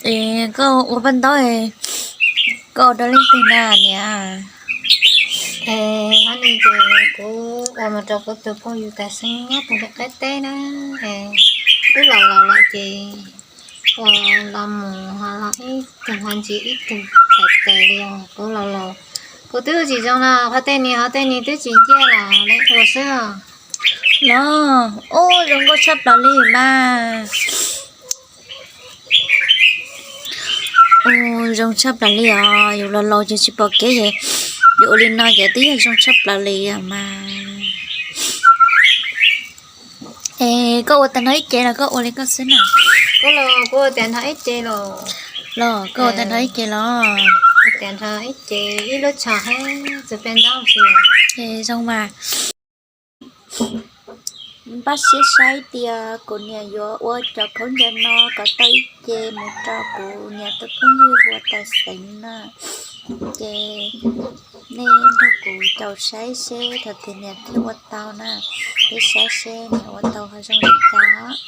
Es koj ua paj ntaub, koj ua rau leej twg na niam? Es hov ni ces kuv ua mus rau kuv tus phooj ywg tas xeeb nyob tom ntej qab teb na. Es wb laus laus lawm ces ua los mus ho los ib tug ho ntsis ib tug txhais tes li os. Kuv laus laus, kuv twb ua tsis zoo los qhov tej niag, qhov tej niag twb tsis nyiaj los ua xwb os. Los, ub, zoo nkauj tshaj plaws li mas. Ub, zoo tshaj plaws li os, yus laus laus ces tsis pom kev ces yus ua li no ces twb yog zoo tshaj plaws li os mas. Es koj ua tag nrho ib ce los koj ua li koj xwb na? Kuv los kuv ua tag nrho ib ce los. Los koj ua tag nrho ib ce los? Ua tag nrho ib ce, ib lub tsho thiab txiv paj ntaub xwb. Es zoo mas. Npaj siab saib tias kuv niam yuav ua cov khaub ncaws no kom tau ib ce mus rau kuv niam tus phooj ywg ua tas xeeb na. Ces nej nrog kuv caum saib seb thaum twg niam thiaj ua tau na. Peb saib seb niam ua tau ho zoo li cas.